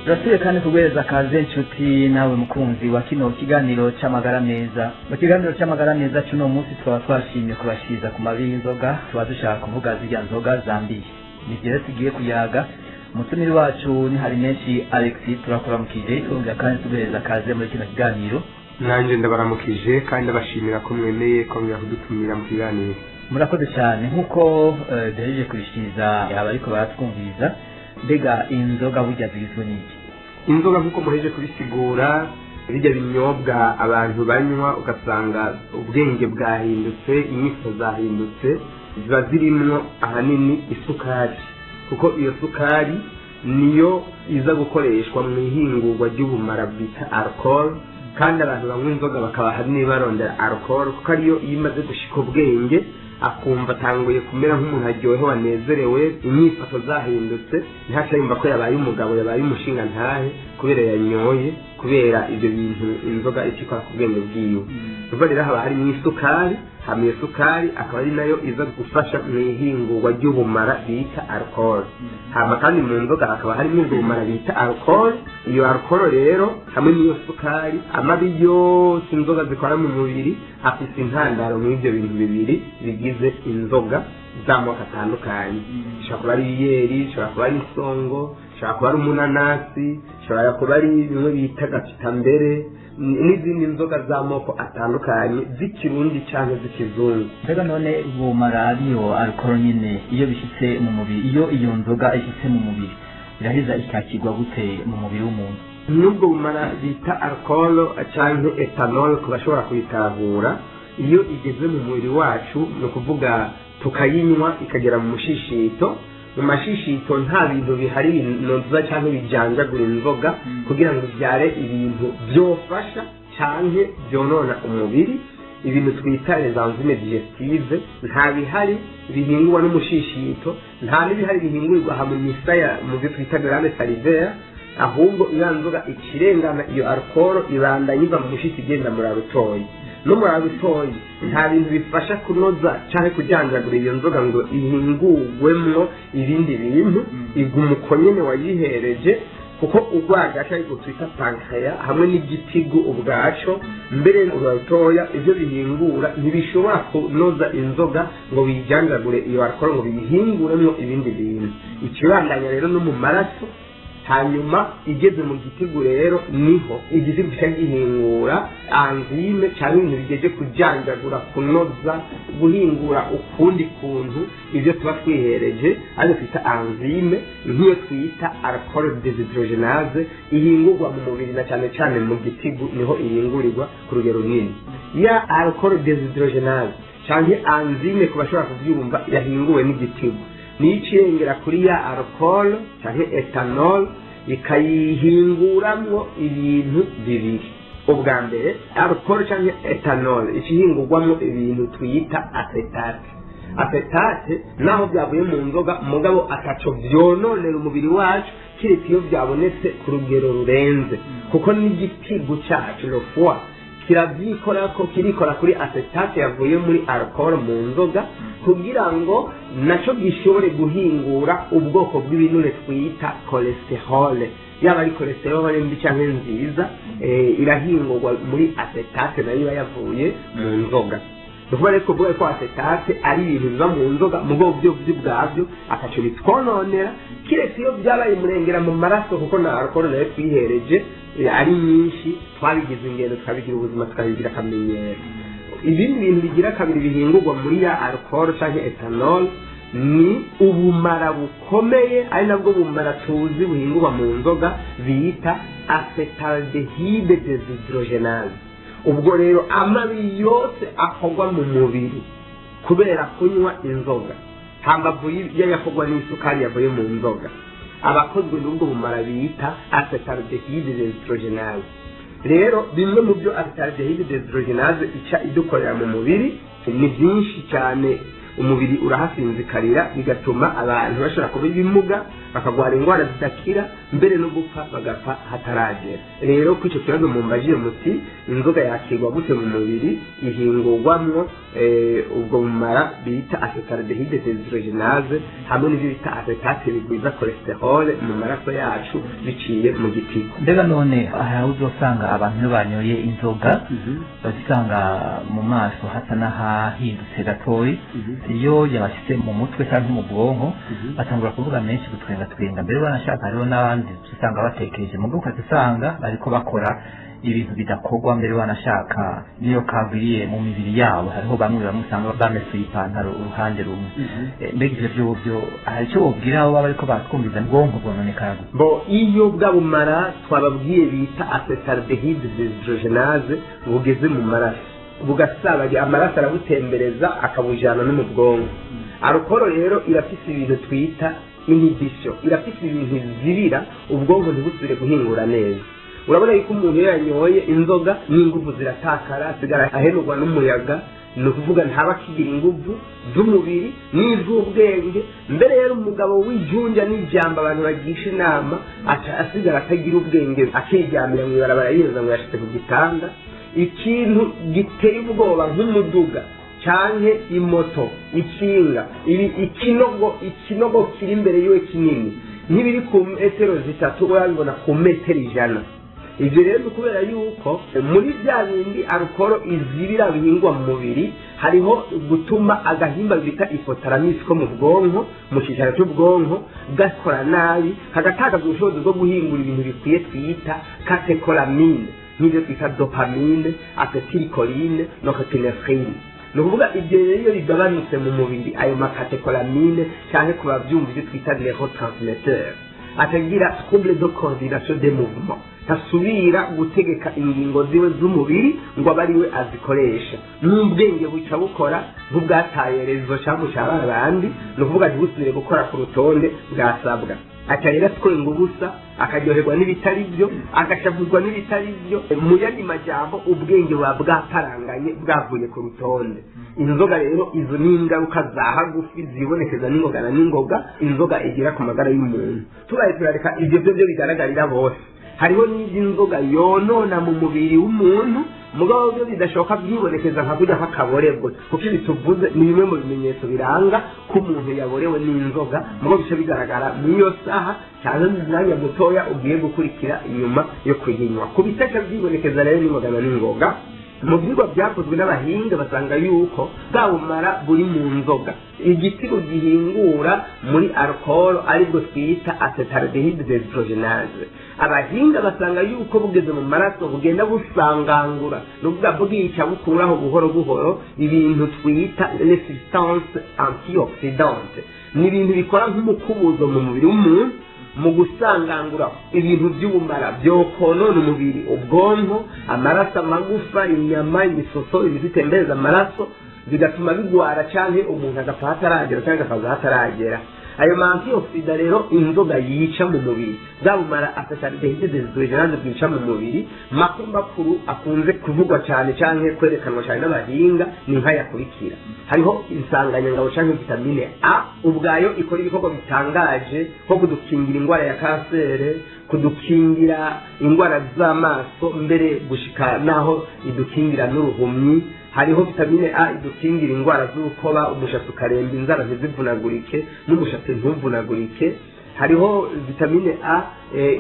Turasubiye kandi kuguhereza kaze inshuti nawe mukunzi wa kino kiganiro c'amagara meza. Mu kiganiro c'amagara meza c'uno munsi twaba twashimye kubashiriza ku mabi y'inzoga, tuba dushaka kuvuga zirya nzoga zambiye. Nivyo rero tugiye kuyaga. Umutumire wacu ni Harimenshi Alexis, turakuramukije twongera kandi tuguhereza kaze muri kino kiganiro. Nanjye ndabaramukije kandi ndabashimira ko mwemeye kongera kudutumira mu kiganiro. Murakoze cyane. Nk'uko duhejeje kubishikiriza abariko baratwumviriza, mbega inzoga burya zigizwe n'iki? Inzoga, nk'uko muheje kubisigura, bijya binyobwa abantu banywa ugasanga ubwenge bwahindutse, inyiso zahindutse, ziba zirimwo ahanini isukari, kuko iyo sukari niyo iza gukoreshwa mu ihingurwa ry'ubumara bwita alcohol. Kandi abantu banywa inzoga bakaba ahanini barondera alcohol, kuko ariyo iyo imaze gushika ubwenge akumva atanguye kumera nk'umuntu aryohewe, anezerewe, inyifato zahindutse, ntaca yumva ko yabaye umugabo, yabaye umushinga ntahe kubera yanyoye, kubera ibyo bintu inzoga ikikora ku bwenge bwiwe. Ubwo rero haba harimo isukari, hama iyo sukari akaba ari nayo iza gufasha mu ihingurwa ry'ubumara bita alcohol. Hama kandi mu nzoga hakaba harimo ubwo bumara bita alcohol. Iyo alcohol rero hamwe n'iyo sukari, amabi yose inzoga zikora mu mubiri afise intandaro muri ibyo bintu bibiri bigize inzoga z'amoko atandukanye. Ishobora kuba ari iyeri, ishobora kuba ari isongo, ishobora kuba ari umunanasi, ishobora kuba ari bimwe bita gafitambere, n'izindi nzoga z'amoko atandukanye z'ikirundi cyangwa z'ikizungu. Mbega none ubumara ariyo alcohol nyine, iyo bishitse mu mubiri, iyo iyo nzoga ishitse mu mubiri, iraheza ikakirwa gute mu mubiri w'umuntu? N'ubwo bumara bita alcohol cyangwa ethanol, ku bashobora kubitahura, iyo igeze mu mubiri wacu, ni ukuvuga tukayinywa ikagera mu mushishito, mu mashishito nta bintu bihari binoza cyangwa bijanjagura inzoga kugira ngo ibyare ibintu byofasha cyangwa byonona umubiri, ibintu twita les enzymes digestives, nta bihari bihingurwa n'umushishito, nta n'ibihari bihingurirwa aha mu misaya, mu byo twita glande salivaire. Ahubwo iyo nzoga ikirengana, iyo alcohol ibandanya iva mu mushishito igenda muri rutoyi, no muri rutoyi nta bintu bifasha kunoza cyangwa kujanjagura iyo nzoga ngo ihingurwemwo ibindi bintu. Iguma uko nyene wayihereje, kuko urwagasha ariko twita pancreas hamwe n'igitigu ubwaco, mbere rutoya, ibyo bihingura ntibishobora kunoza inzoga ngo biyijanjagure iyo alcohol ngo biyihinguremwo ibindi bintu. Ikibandanya rero no mu maraso, hanyuma igeze mu gitigu rero niho igitigu gica gihingura enzyme cyangwa ibintu bigeje kujanjagura, kunoza, guhingura ukundi kuntu ibyo tuba twihereje, ariko twita enzyme, nk'iyo twita alcohol déshydrogénase, ihingurwa mu mubiri na cyane cyane mu gitigu, niho ihingurirwa ku rugero runini. Ya alcohol déshydrogénase cyangwa enzyme, ku bashobora kubyumva, yahinguwe n'igitigu, niyo icirengera kuri ya alcohol cyangwa ethanol, ikayihinguramwo ibintu bibiri. Ubwa mbere, alcohol cyangwa ethanol ikihingurwamo ibintu twita acétate. Acétate, naho byavuye mu nzoga, mugabo ataco vyononera umubiri wacu, kiretse iyo byabonetse ku rugero rurenze, kuko n'igitigu cyacu, le foie, kiravyikora ko kirikora kuri acétate yavuye muri alcohol mu nzoga, kugira ngo naco gishobore guhingura ubwoko bw'ibinure twita cholestérol. Yaba ari cholestérol mbi canke nziza, irahingurwa muri acétate nayo iba yavuye mu nzoga. Ni ukuvuga rero, kuvuga ko acétate ari ibintu biva mu nzoga, mugabo byo ubwabyo ataco bitwononera, kiretse iyo byabaye murengera mu maraso, kuko na alcohol nayo twihereje ari nyinshi, twabigize ingendo, tukabigira ubuzima, tukabigira akamenyero. Ibindi bintu bigira kabiri bihingurwa muri ya alcohol canke ethanol ni ubumara bukomeye, ari nabwo bumara tuzi buhingurwa mu nzoga bita acétaldéhyde déshydrogénase. Ubwo rero amabi yose akorwa mu mubiri kubera kunywa inzoga, hambavu y'ayakorwa n'isukari yavuye mu nzoga, abakozwe n'ubwo bumara bita acétaldéhyde déshydrogénase. Rero bimwe mu byo acétaldéhyde déshydrogénase ica idukorera mu mubiri ni byinshi cyane. Umubiri urahasinzikarira, bigatuma abantu bashobora kuba ibimuga, bakagwara indwara zidakira, mbere no gupfa bagapfa hataragera. Rero kuri icyo kibazo mumbajije muti Inzoga yakirwa gute mu mubiri? Ihingurwamwo ubwo bumara bita acétaldéhyde déshydrogénase hamwe n'ibyo bita acétate bigwiza cholestérol mu maraso yacu biciye mu gitigu. Mbega none hari aho uzosanga abantu iyo banyoye inzoga bazisanga mu maso hasa n'ahahindutse gatoyi, iyo yabashyize mu mutwe cyangwa mu bwonko batangura kuvuga menshi, gutwenga twenga, mbere banashaka hariho n'abandi usanga batekereje mu bwoko, usanga bariko bakora ibintu bidakorwa, mbere banashaka niyo kagwiriye mu mibiri yabo. Hariho bamwe bamwe usanga bamesuye ipantaro uruhande rumwe. Mbega ivyo vyovyo hari icyo wobwira abo baba bariko baratwumviza? Ubwonko bwononekara gute? Bo, iyo bwa bumara twababwiye bita acétaldéhyde déshydrogénase bugeze mu maraso, bugasaba amaraso arabutembereza akabujana no mu bwonko. Alcool rero irafise ibintu twita inhibition, irafise ibintu zibira ubwonko ntibusubire guhingura neza. Urabona yuko umuntu iyo yanyoye inzoga n'inguvu ziratakara, asigara ahenurwa n'umuyaga, ni ukuvuga ntaba akigira inguvu z'umubiri n'iz'ubwenge. Mbere yari umugabo w'ijunja n'ijambo, abantu bagisha inama, aca asigara atagira ubwenge, akiryamira mu ibarabara yeza ngo yashitse ku gitanda. Ikintu giteye ubwoba nk'umuduga canke imoto, ikinga, ibi ikinogo kiri imbere yiwe kinini, nk'ibiri ku metero 3 urabibona ku metero 100. Ibyo rero ni ukubera yuko muri bya bindi alcool izibira bihingwa mu mubiri hariho gutuma agahimba bita hypothalamus ko mu bwonko, mu cyicaro cy'ubwonko, gakora nabi, kagatakaza ubushobozi bwo guhingura ibintu bikwiye twita catécholamine, nk'ibyo twita dopamine, acétylcholine, norépinéphrine. Ni ukuvuga ibyo rero iyo bigabanutse mu mubiri, ayo ma catécholamines cyangwa ku babyumva ibyo twita neurotransmetteur, atagira trouble de coordination des mouvements, ntasubira gutegeka ingingo ziwe z'umubiri ngo abe ariwe azikoresha, n'ubwenge buca bukora nk'ubwataye réseau cyangwa buca abandi, ni ukuvuga ntibusubire gukora ku rutonde bwasabwa. Aca rero atwenga ubusa, akaryoherwa n'ibitari byo, agashavuzwa n'ibitari byo. Mu yandi majambo, ubwenge buba bwaparanganye, bwavuye ku rutonde. Inzoga rero, izo ni ingaruka za hagufi zibonekeza n'ingoga na n'ingoga inzoga igira ku magara y'umuntu. Tubaye turareka ibyo byo bigaragarira bose, hariho n'indi nzoga yonona mu mubiri w'umuntu, mugabo byo bidashoboka byibonekeza nka kurya kw'akaborebwe, kuko ibi tuvuze ni bimwe mu bimenyetso biranga ko umuntu yaborewe n'inzoga, mugabo bice bigaragara mw'iyo saha cyangwa mu mwanya mutoya ugiye gukurikira inyuma yo kuyinywa. Ku bitaca byibonekeza rero n'ingoga na n'ingoga, mu byigwa byakozwe n'abahinga basanga yuko bwa bumara buri mu nzoga, igitigo gihingura muri alcool aribwo twita acétaldéhyde déshydrogénase, abahinga basanga yuko bugeze mu maraso bugenda busangangura, ni ukuvuga bwica, bukuraho buhoro buhoro ibintu twita les substances antioxydantes. Ni ibintu bikora nk'umukubuzo mu mubiri w'umuntu mu gusangangura ibintu by'ubumara byokonona umubiri, ubwonko, amaraso, amagufa, inyama, imisoso, ibizitembereza amaraso, bigatuma bigwara canke umuntu agapfa hataragera cyangwa agakaza hataragera. Ayo ma antioxydants rero inzoga yica mu mubiri, bwa bumara acétaldéhyde déshydrogénase bwica mu mubiri, makuru makuru akunze kuvugwa cyane canke kwerekanwa cyane n'abahinga ni nk'ayakurikira. Hariho insanganyangabo canke vitamine A ubwayo ikora ibikorwa bitangaje nko kudukingira indwara ya kansere, kudukingira indwara z'amaso, mbere gushika naho idukingira n'uruhumyi. Hariho vitamine A idukingira indwara z'urukoba, umushatsi ukaremba, inzara ntizivunagurike n'umushatsi ntuvunagurike. Hariho vitamine A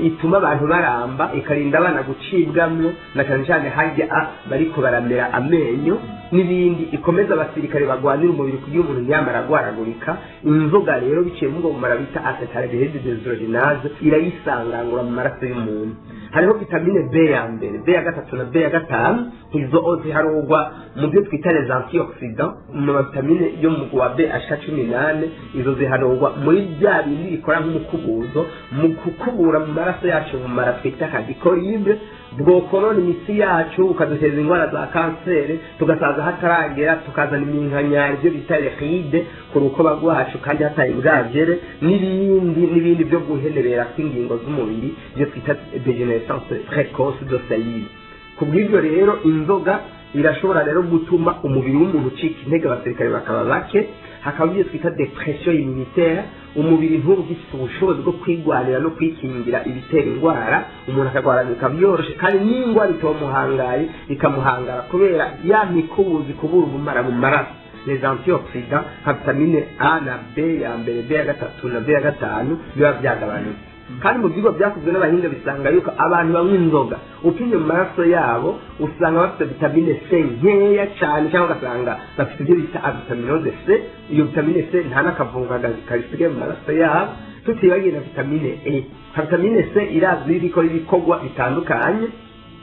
ituma abantu baramba, ikarinda abana gucibwamwo na cyane cyane harya A bariko baramera amenyo n'ibindi, ikomeza abasirikare bagwanira umubiri kugira umuntu ntiyamara agwaragurika. Inzoga rero biciye mu bumara bita acétaldéhyde déshydrogénase irayisangangura mu maraso y'umuntu. Hariho vitamine B ya mbere, B ya gatatu na B ya gatanu, izo ziharugwa mu byo twita les antioxydants, mu mavitamine yo mu wa B ashika 14. Izo ziharugwa muri bya bindi bikora nk'umukubuzo mu gukubura mu maraso yacu mu mara twita radicaux libres, bwokorona imitsi yacu ukaduteza indwara za kanseri, tugasaza hataragera, tukazana iminkanyari, ibyo bita rides ku rukoba rwacu kandi hataye bwagere, n'ibindi n'ibindi byo guhenebera kw'ingingo z'umubiri, ibyo twita dégénérescence précoce de cellules. Ku bw'ibyo rero inzoga Irashobora rero gutuma umubiri w'umuntu ucika intege, abasirikare bakaba bake, hakaba ibyo twita dépression immunitaire. Umubiri ntuba ugifite ubushobozi bwo kwigwanira no kwikingira ibitera indwara. Umuntu akarwara bikaba byoroshe, kandi n'indwara itomuhangaye ikamuhangara kubera ya mikubuzi kubura ubumara mu maraso, les antioxydants nka vitamine A na B ya mbere, B ya gatatu na B ya gatanu biba byagabanutse. Kandi mu byigwa byakozwe n'abahinga bisanga yuko abantu banywa inzoga, upimye mu maraso yabo, usanga bafite vitamine C nkeya cyane, cyangwa ugasanga bafite ibyo bita avitaminose C. Iyo vitamine C nta n'akavunga kayisigaye mu maraso yabo, tutibagiye na vitamine E. Nka vitamine C irazwi ikora ibikorwa bitandukanye,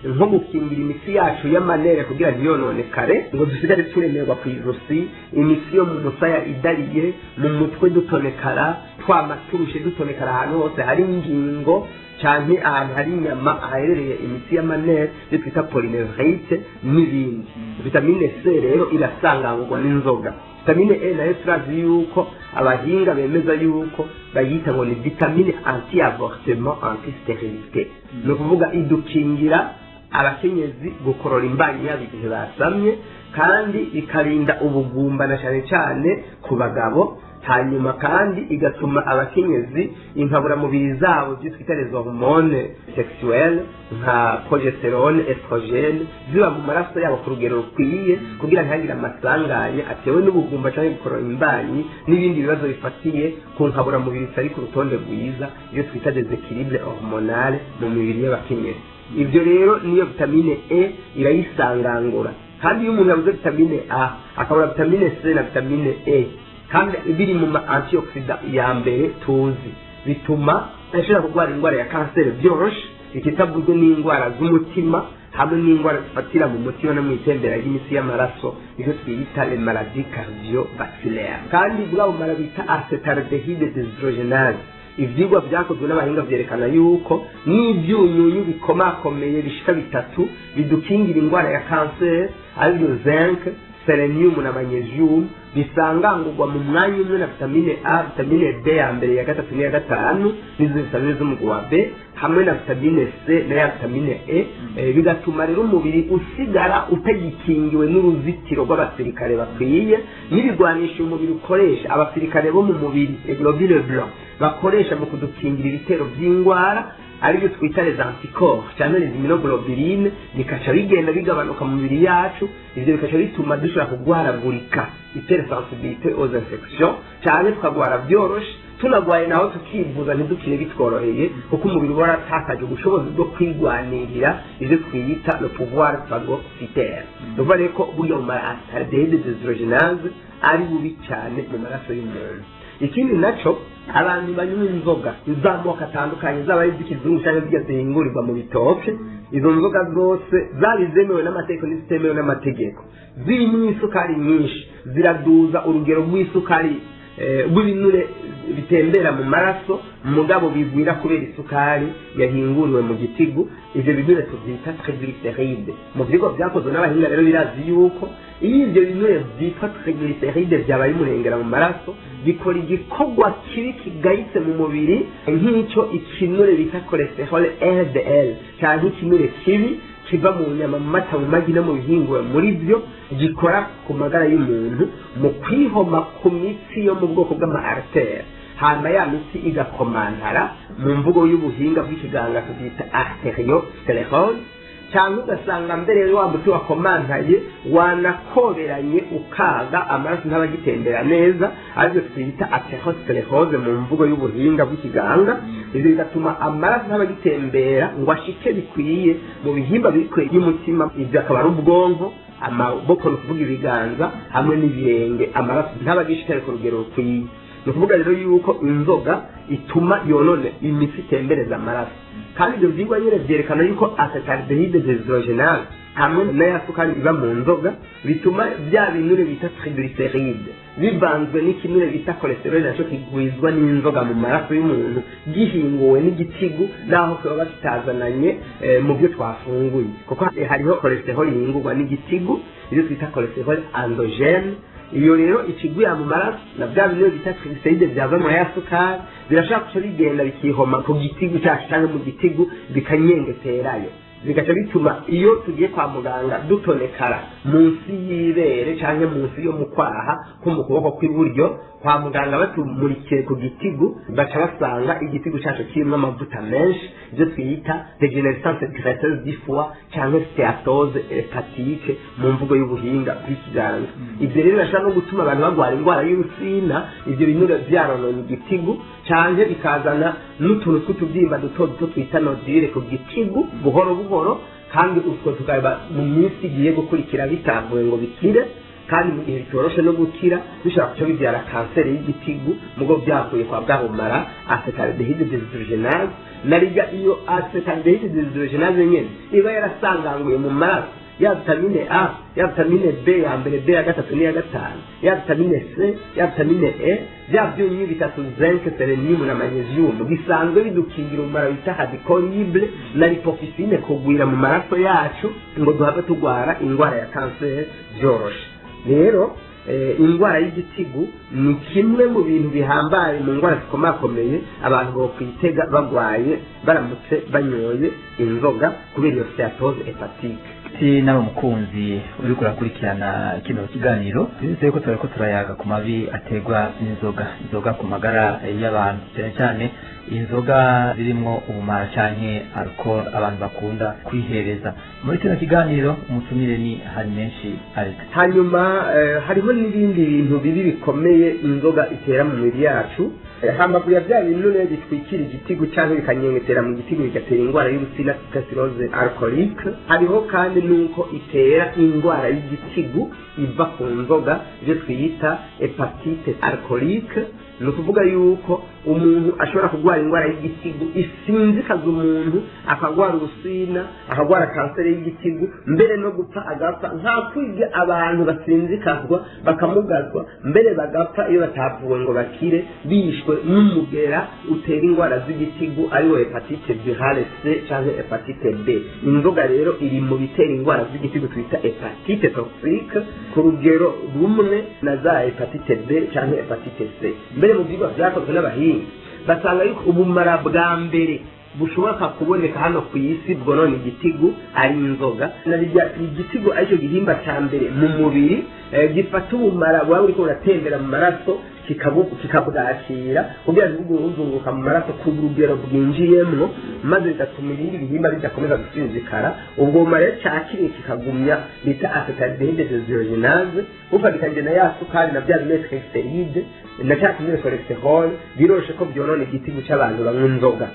nko gukingira imitsi yacu y'ama nerfs kugira ntiyononekare, ngo dusigare turemerwa ku ijosi, imitsi yo mu musaya idariye, mu mutwe dutonekara, twama turushe, dutonekara ahantu hose hari ingingo cyane, ahantu hari inyama, ahaherereye imitsi y'ama nerfs, ibyo twita polynévrite n'ibindi. Vitamine C rero irasangangurwa n'inzoga. Vitamine E nayo turazi yuko abahinga bemeza yuko bayita ngo ni vitamine anti avortement, anti stérilité. Ni ukuvuga idukingira abakenyezi gukorora imbanyi yabo igihe basamye, kandi ikarinda ubugumba na cyane cyane ku bagabo. Hanyuma kandi igatuma abakenyezi inkaburamubiri zabo, ibyo twita les hormones sexuelles nka progestérone, estrogène, ziba mu maraso yabo ku rugero rukwiye, kugira ntihagire amasanganya atewe n'ubugumba cyangwa gukorora imbanyi n'ibindi bibazo bifatiye ku nkaburamubiri zitari ku rutonde rwiza, ibyo twita déséquilibre hormonal mu mibiri y'abakenyezi. Ibyo rero niyo vitamine E irayisangangura. Kandi iyo umuntu yabuze vitamine A, akabura vitamine C na vitamine E, kandi biri mu ma antioxydants ya mbere tuzi, bituma ashobora kurwara indwara ya kanseri byoroshe, ikitavuzwe n'indwara z'umutima hamwe n'indwara zifatira mu mutima no mu itembera ry'imitsi y'amaraso, icyo twita les maladies cardiovasculaires. Kandi bwa bumara bita acétaldéhyde déshydrogénase, ivyigwa vyakozwe n'abahinga vyerekana yuko n'ivyunyunyu bikomakomeye bishika bitatu bidukingira indwara ya kanseri, arivyo zinc, sélénium na magnésium, bisangangurwa mu mwanya umwe na vitamine A, vitamine B ya mbere, ya gatatu n'iya gatanu, n'izo vitamine z'umugwi wa B, hamwe na vitamine C na ya vitamine E. Bigatuma rero umubiri usigara utagikingiwe n'uruzitiro rw'abasirikare bakwiye n'ibigwanisho umubiri ukoresha, abasirikare bo mu mubiri, globules blancs, bakoresha mu kudukingira ibitero by'indwara, aribyo twita les anticorps cyangwa les immunoglobulines, bikaca bigenda bigabanuka mu mibiri yacu. Ivyo bikaca bituma dushobora kugwaragurika, hypersensibilité aux infections, cyane tukagwara byoroshe. Tunagwaye naho tukivuza ntidukire bitworoheye, kuko umubiri uba waratakaje ubushobozi bwo kwigwanirira, ivyo twiyita le pouvoir phagocytaire. Ni ukuvuga rero ko burya mu acétaldéhyde déshydrogénase ari bubi cyane mu maraso y'umuntu. Ikindi naco, abantu banywa inzoga z'amoko atandukanye, zaba ari iz'ikizungu cyangwa zirya zihingurirwa mu bitoke, izo nzoga zose, zaba izemewe n'amategeko n'izitemewe n'amategeko, zirimo isukari nyinshi, ziraduza urugero rw'isukari, rw'ibinure bitembera mu maraso, mugabo bigwira kubera isukari yahinguriwe mu gitigu. Ivyo binure tuvyita triglycérides. Mu vyigwa vyakozwe n'abahinga rero birazi yuko iyo ivyo binure vyitwa triglycérides vyabaye umurengera mu maraso, bikora igikorwa kibi kigayitse mu mubiri, nk'icyo ikinure bita cholestérol LDL, canke ikinure kibi kiva mu nyama, mu mata, mu magi no mu bihinguwe muri byo, gikora ku magara y'umuntu mu kwihoma ku mitsi yo mu bwoko bw'ama artères, hanyuma ya mitsi igakomantara. Mu mvugo y'ubuhinga bw'ikiganga tubyita artériosclérose. Cyangwa ugasanga mbere wa muti wakomantaye wanakoberanye, ukaga, amaraso ntabagitembera neza, aribyo twita athérosclérose mu mvugo y'ubuhinga bw'ikiganga. Ibyo bigatuma amaraso ntabagitembera ngo ashike bikwiye mu bihimba biri y'umutima. Ibyo akaba ari ubwonko, amaboko, ni ukuvuga ibiganza hamwe n'ibirenge, amaraso ntabagishikare ku rugero rukwiye. Ni ukuvuga rero yuko inzoga ituma yonone imitsi itembereza amaraso. Kandi ibyo byigwa nyine byerekana yuko acétaldéhyde déshydrogénase hamwe n'aya sukari iba mu nzoga bituma bya binure bita triglycérides bivanzwe n'ikinure bita cholestérol, nacyo kigwizwa n'inzoga mu maraso y'umuntu gihinguwe n'igitigu, naho kiba kitazananye mu byo twafunguye, kuko hariho cholestérol ihingurwa n'igitigu, ibyo twita cholestérol endogène. Iyo rero ikigwira mu maraso na bya binure bita triglycérides byava muri ya sukari, birashobora guca bigenda bikihoma ku gitigu cyacu cyangwa mu gitigu, bikanyengeterayo. Bigaca bituma iyo tugiye kwa muganga dutonekara munsi y'ibere canke munsi yo mu kwaha nko mu kuboko kw'iburyo. Kwa muganga batumurikiye ku gitigu, baca basanga igitigu cacu kirimwo amavuta menshi, ibyo twita dégénérescence graisseuse du foie canke stéatose hépatique mu mvugo y'ubuhinga bw'ikiganga. Ibyo rero birashobora no gutuma abantu bagwara indwara y'urusina, ibyo binure vyarononye igitigu, canke bikazana n'utuntu tw'utubyimba duto duto twita nodules ku gitigu buhoro buhoro, kandi utwo tukaba mu minsi igiye gukurikira bitavuye ngo bikire. Kandi mu gihe bitoroshe no gukira, bishobora kuca bibyara kanseri y'igitigu, mugo byakuye kwa bwa bumara acétaldéhyde déshydrogénase. Na riga iyo acétaldéhyde déshydrogénase nyene iba yarasanganguye mu maraso ya vitamine A, ya vitamine B ya mbere, B ya gatatu n'iya gatanu, ya vitamine C, ya vitamine E, bya byunyu bitatu, zinc, sélénium na magnésium, bisanzwe bidukingira umumaro bita radicaux libres na lipofuscine kugwira mu maraso yacu ngo duhave tugwara indwara ya kanseri byoroshe. Rero indwara y'igitigu ni kimwe mu bintu bihambaye mu ndwara zikomakomeye abantu bokwitega bagwaye baramutse banyoye inzoga kubera iyo stéatose hépatique. Si nawe mukunzi uriko urakurikirana kino kiganiro, twizeye ko turariko turayaga ku mabi aterwa n'inzoga, inzoga ku magara y'abantu, cyane cyane inzoga zirimwo ubumara canke alcool abantu bakunda kwihereza. Muri kino kiganiro umutumire ni hari menshi Alex. Hanyuma hariho n'ibindi bintu bibi bikomeye inzoga itera mu mibiri yacu. Hambavu ya bya binure bitwikira igitigu cyangwa bikanyengetera mu gitigu bigatera indwara y'urusina, cirrhose alcoolique, hariho kandi nuko itera indwara y'igitigu iva ku nzoga, ibyo twiyita hépatite alcoolique. Ni ukuvuga yuko umuntu ashobora kurwara indwara y'igitigu isinzikaza umuntu, akagwara urusina, akagwara kanseri y'igitigu, mbere no gupfa agapfa, nka kwiga abantu basinzikazwa bakamugazwa, mbere bagapfa iyo batavuwe ngo bakire, bishwe n'umugera utera indwara z'igitigu, ariwo hépatite virale C cyangwa hépatite B. Inzoga rero iri mu bitera indwara z'igitigu twita hépatite toxique ku rugero rumwe na za hépatite B cyangwa hépatite C. Mbere mu byigwa byakozwe n'abahinga, basanga yuko ubumara bwa mbere bushoboka kuboneka hano ku isi bwonona igitigu ari inzoga. Na rirya igitigu aricyo gihimba cya mbere mu mubiri gifata ubumara buba buriko buratembera mu maraso, kikabwakira kugira ngo buzunguka mu maraso ku rugero bwinjiyemwo, maze bigatuma ibindi bihimba bidakomeza gusinzikara. Ubwo bumara rero cyakiriye kikagumya bita acétaldéhyde déshydrogénase, bufatikanyije na ya sukari na bya binure triglycérides na cya kinure cholestérol, biroshe ko byonona igitigu cy'abantu banywa inzoga.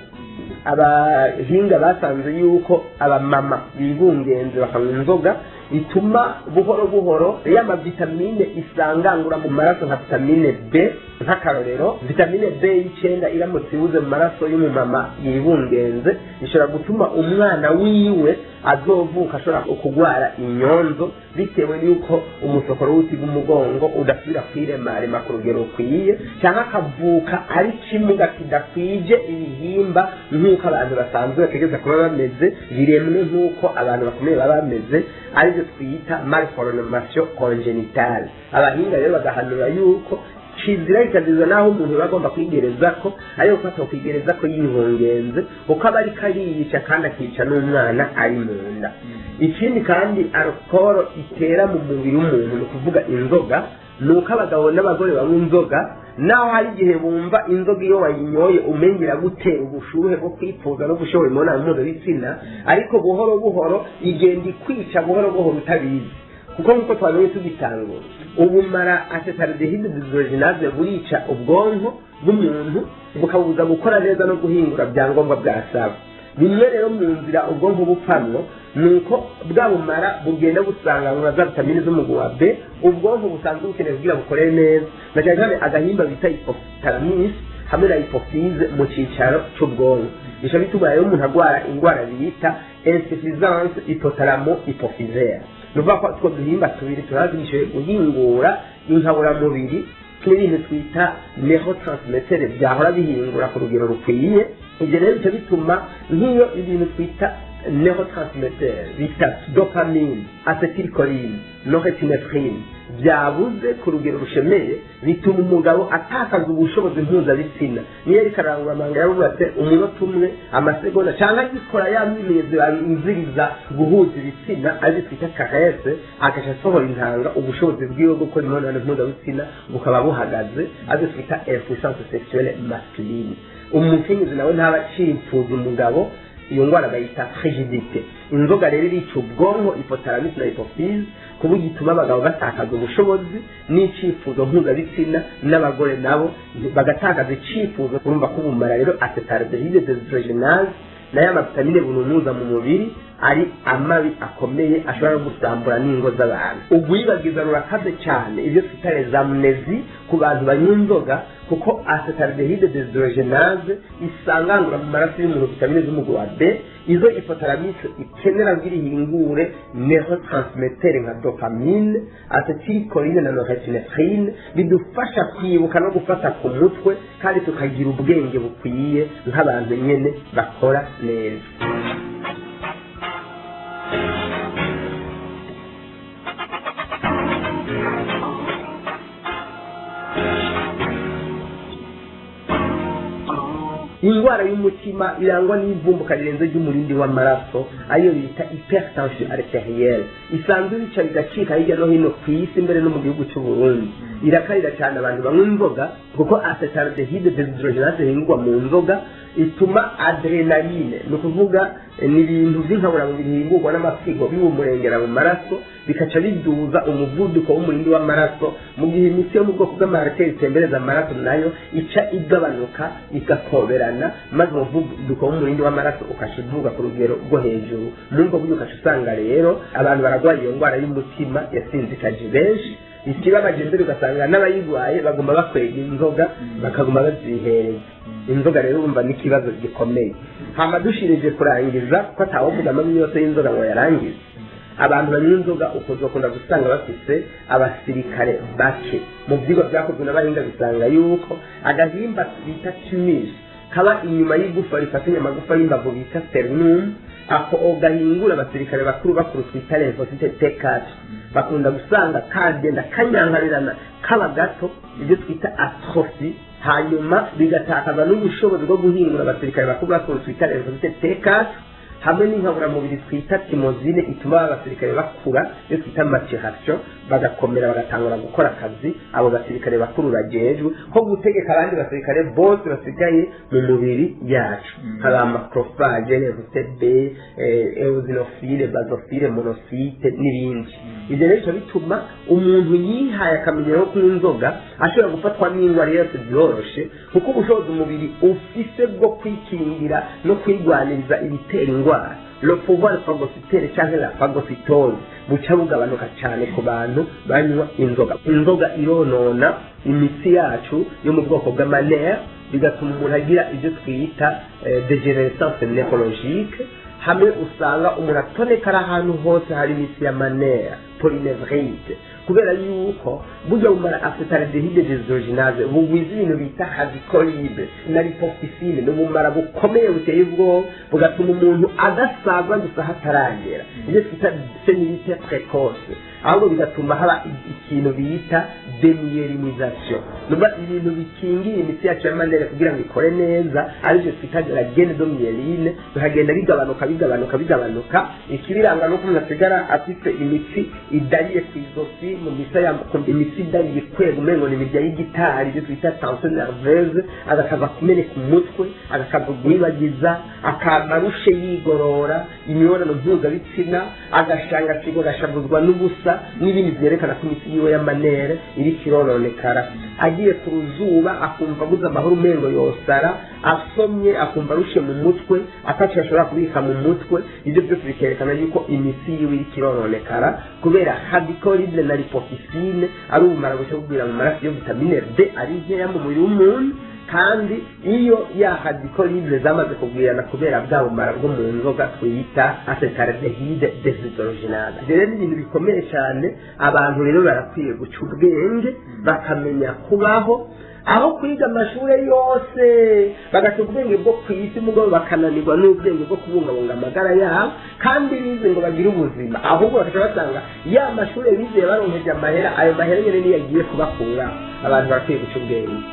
Abahinga basanze yuko abamama bibungenze bakanywa inzoga bituma buhoro buhoro ya mavitamine isangangura mu maraso, nka vitamine B, nk'akarorero vitamine B 9, iramutse ibuze mu maraso y'umumama yibungenze, ishobora gutuma umwana wiwe azovuka ashobora kugwara inyonzo, bitewe n'uko umusokoro w'uti bw'umugongo udasubira kwiremarema ku rugero rukwiye, cyangwa akavuka ari kimuga kidakwije ibihimba nk'uko abantu basanzwe bategereza kuba bameze, biremwe nk'uko abantu bakomeye baba bameze, aribyo twita malformation congénitale. Abahinga rero bagahanura yuko kizira kikaziza naho umuntu aba agomba kwigereza ko, ariko ko atokwigereza ko yihungenze, kuko aba ariko ariyica kandi akica n'umwana ari mu nda. Ikindi kandi alcool itera mu mubiri w'umuntu, ni ukuvuga inzoga, ni uko abagabo n'abagore banywa inzoga, naho hari igihe bumva inzoga iyo wayinyoye umengira gutera ubushuhe bwo kwifuza no gushobora imibonano mpuzabitsina, ariko buhoro buhoro igenda ikwica, buhoro buhoro utabizi, kuko nk'uko twamenye tugitangura, ubumara acétaldéhyde déshydrogénase burica ubwonko bw'umuntu, bukabuza gukora neza no guhingura byangombwa bwasaba. Bimwe rero mu nzira ubwonko bupfamwo ni uko bwa bumara bugenda busanganywa za vitamine z'umugwi wa B ubwonko busanzwe bukeneye kugira bukore neza, na cyane cyane agahimba bita hypothalamus hamwe na hypophyse mu cicaro c'ubwonko. Bica bituma rero umuntu agwara indwara bita insuffisance hypothalamo hypophysaire, ni ukuvuga ko utwo duhimba tubiri turazigishoboye guhingura inkaburamubiri n'ibintu twita neurotransmitteurs byahora bihingura ku rugero rukwiye. Ibyo rero bica bituma nk'iyo ibintu twita neurotransmitter bita dopamine, acetylcholine, norepinephrine byabuze ku rugero rushemeye, bituma umugabo atakaza ubushobozi mpuzabitsina. Niyo ariko arangura amabanga yarubatse umunota umwe, amasegonda, cyangwa agikora ya myimenyerezo banziriza guhuza ibitsina, ari twita caresse, agaca asohora intanga, ubushobozi bwiwe bwo gukora imibonano mpuzabitsina bukaba buhagaze, ari twita impuissance sexuelle masculine. Umukenyezi nawe ntaba acipfuza umugabo, iyo ndwara bayita frigidité. Inzoga rero irica ubwonko, hypothalamus na hypophyse, ku buryo ituma abagabo batakaza ubushobozi n'icyifuzo mpuzabitsina, n'abagore nabo bagatakaza icyifuzo. Urumva ko ubumara rero acétaldéhyde déshydrogénase nayo amavitamine bununuza mu mubiri ari amabi akomeye, ashobora no gusambura n'ingo z'abantu. Ugwibagiza rurakaze cyane, ibyo twita les amnésies ku bantu banywa inzoga, kuko acétaldéhyde déshydrogénase isangangura mu maraso y'umuntu vitamine z'umugwi wa B, izo hypothalamus ikenera kugira ihingure neurotransmitter nka dopamine, acetylcholine na norepinephrine, bidufasha kwibuka no gufata ku mutwe, kandi tukagira ubwenge bukwiye nk'abantu nyene bakora neza. Indwara y'umutima irangwa n'ivumbuka rirenze ry'umurindi w'amaraso, ariyo bita hypertension artérielle, isanzwe bica bigacika hirya no hino ku isi, mbere no mu gihugu cy'u Burundi. Irakarira cyane abantu banywa inzoga, kuko acétaldéhyde déshydrogénase ihingurwa mu nzoga ituma adrénaline, ni ukuvuga ni ibintu by'inkaburamubiri bihingurwa n'amafyigo, biwumurengera mu maraso, bikaca biduza umuvuduko w'umurindi w'amaraso, mu gihe imitsi yo mu bwoko bw'ama artères itembereza amaraso nayo ica igabanuka, igakoberana, maze umuvuduko w'umurindi w'amaraso ukaca uduga ku rugero rwo hejuru. Muri ubwo buryo ukaca usanga rero abantu bararwaye iyo ndwara y'umutima yasinzikaje benshi. Ikibabaje mbere, ugasanga n'abayirwaye baguma bakwega inzoga, bakaguma bazihereza inzoga. Rero urumva n'ikibazo gikomeye. Hama dushirije kurangiza, ko atawovuga amabi yose y'inzoga ngo yarangize, abantu banywa inzoga ukuzokunda gusanga bafise abasirikare bake. Mu vyigwa vyakozwe n'abahinga, bisanga yuko agahimba bita thymus kaba inyuma y'igufa rifatanya amagufa y'imbavu bita sternum, ako gahingura abasirikare bakuru bakuru twita lymphocyte T4, bakunda gusanga kagenda kanyankarirana, kaba gato, ibyo twita atrophie, hanyuma bigatakaza n'ubushobozi bwo guhingura abasirikare bakuru bakuru twita lymphocyte T4, hamwe n'inkaburamubiri twita thymosine ituma abasirikare bakura, iyo twita maturation, bagakomera, bagatangura gukora akazi abo basirikare bakuru bajejwe ko gutegeka abandi basirikare bose basigaye mu mubiri yacu, hari macrophage, lymphocyte B, éosinophile, basophile, monocyte n'ibindi. Ibyo rero bica bituma umuntu yihaye akamenyero ko kunywa inzoga ashobora gufatwa n'indwara yose byoroshe, kuko ubushobozi umubiri ufise bwo kwikingira no kwigwaniriza ibitera indwara, le pouvoir phagocytaire cyangwa la phagocytose, buca bugabanuka cyane ku bantu banywa inzoga. Inzoga ironona imitsi yacu yo mu bwoko bw'ama nerfs, bigatuma umuntu agira ibyo twita dégénérescence neurologique, hamwe usanga umuntu atonekara ahantu hose hari imitsi y'ama nerfs, polynévrite, kubera yuko burya bumara acétaldéhyde déshydrogénase bugwiza ibintu bita radicaux libres na lipofuscine. Ni ubumara bukomeye buteye ubwoba, bugatuma umuntu adasaza gusa hataragera, ibyo twita sénilité précoce, ahubwo bigatuma haba ikintu bita démyélinisation, nuba ibintu bikingiye imitsi yacu y'ama nerfs kugira ngo ikore neza, aribyo twita la gaine de myéline, bikagenda bigabanuka, bigabanuka, bigabanuka. Ikibiranga nuko umuntu asigara afite imitsi idariye ku izosi, mu misaya, imitsi idariye ikwega, umengo ni imirya y'igitari, ibyo twita tension nerveuse, agakaza kumeneka umutwe, agakaza guhibagiza, akama arushe yigorora imibonano mpuzabitsina, agashangashigwa, agashavuzwa n'ubusa, n'ibindi byerekana ko imitsi yiwe y'ama nerfs iriko irononekara. Agiye ku ruzuba akumva abuze amahoro, umengo yosara, asomye akumva arushe mu mutwe, ataco ashobora kubika mu mutwe. Ibyo byose bikerekana yuko imitsi yiwe iriko irononekara, kubera radicaux libres na lipofuscine ari ubumara bushya bugwira mu maraso iyo vitamine D ari nkeya mu mubiri w'umuntu. Kandi iyo ya radicaux libres zamaze kugwirana kubera bwa bumara bwo mu nzoga twita acétaldéhyde déshydrogénase. Ivyo rero ni ibintu bikomeye cyane. Abantu rero barakwiye guca ubwenge, bakamenya kubaho, aho kwiga amashuri yose bagaca ubwenge bwo ku isi, mugabo bakananirwa n'ubwenge bwo kubungabunga amagara yabo. Kandi bize ngo bagire ubuzima, ahubwo bakaca basanga ya mashuri bize baronkeje amahera, ayo mahera nyene niyo agiye kubakura. Abantu barakwiye guca ubwenge.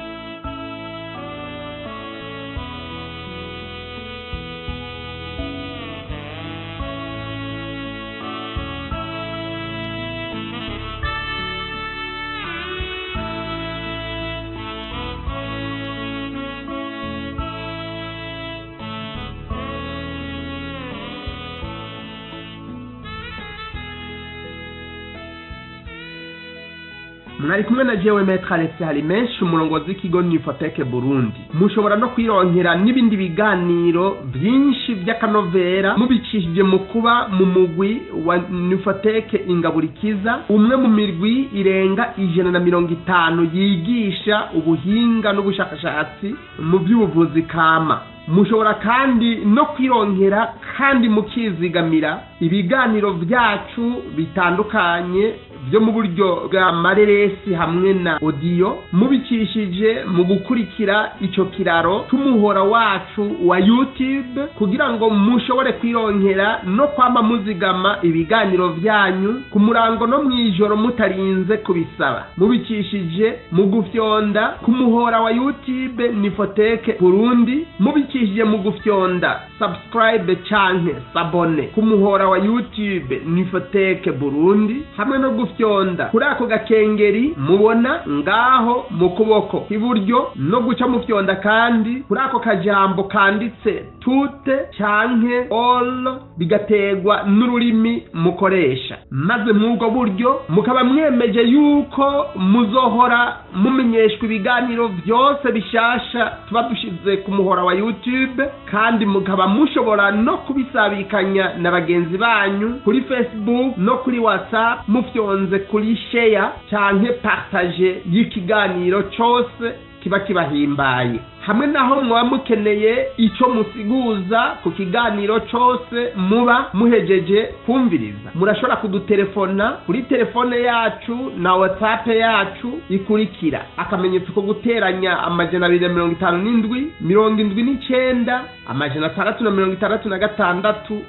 Mwari kumwe na jewe Maître Alex Harimenshi, umurongozi w'ikigo Nifoteke Burundi. Mushobora no kwironkera n'ibindi biganiro byinshi by'akanovera mubicishije mu kuba mu mugwi wa Nifoteke Ingaburikiza, umwe mu mirwi irenga 150 yigisha ubuhinga n'ubushakashatsi mu by'ubuvuzi kama. Mushobora kandi no kwironkera kandi mukizigamira ibiganiro byacu bitandukanye byo mu buryo bwa mareresi hamwe na audio, mubicishije mu gukurikira ico kiraro c'umuhora wacu wa YouTube, kugira ngo mushobore kwironkera no kwama muzigama ibiganiro vyanyu ku murango no mwijoro mutarinze kubisaba, mubicishije mu gufyonda ku muhora wa YouTube Nifoteke Burundi, mubicishije mu gufyonda subscribe canke s'abonner ku muhora wa YouTube Nifoteke Burundi, hamwe no gufyonda kuri ako gakengeri mubona ngaho mu kuboko kw'iburyo, no guca mufyonda kandi kuri ako kajambo kanditse toutes canke all, bigaterwa n'ururimi mukoresha. Maze mw'ubwo buryo mukaba mwemeje yuko muzohora mumenyeshwa ibiganiro byose bishasha tuba dushize ku muhora wa YouTube, kandi mukaba mushobora no kubisabikanya na bagenzi banyu kuri Facebook no kuri WhatsApp, mufyonze kuri share canke partage y'ikiganiro cose kiba kibahimbaye. Hamwe naho mwaba mukeneye ico musiguza ku kiganiro cose muba muhejeje kumviriza, murashobora kudutelefona kuri telefone yacu na WhatsApp yacu ikurikira: akamenyetso ko guteranya 257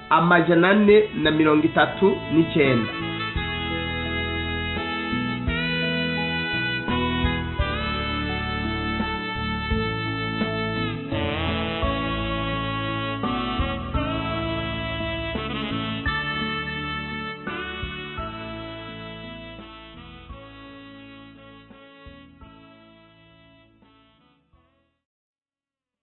79 666 439.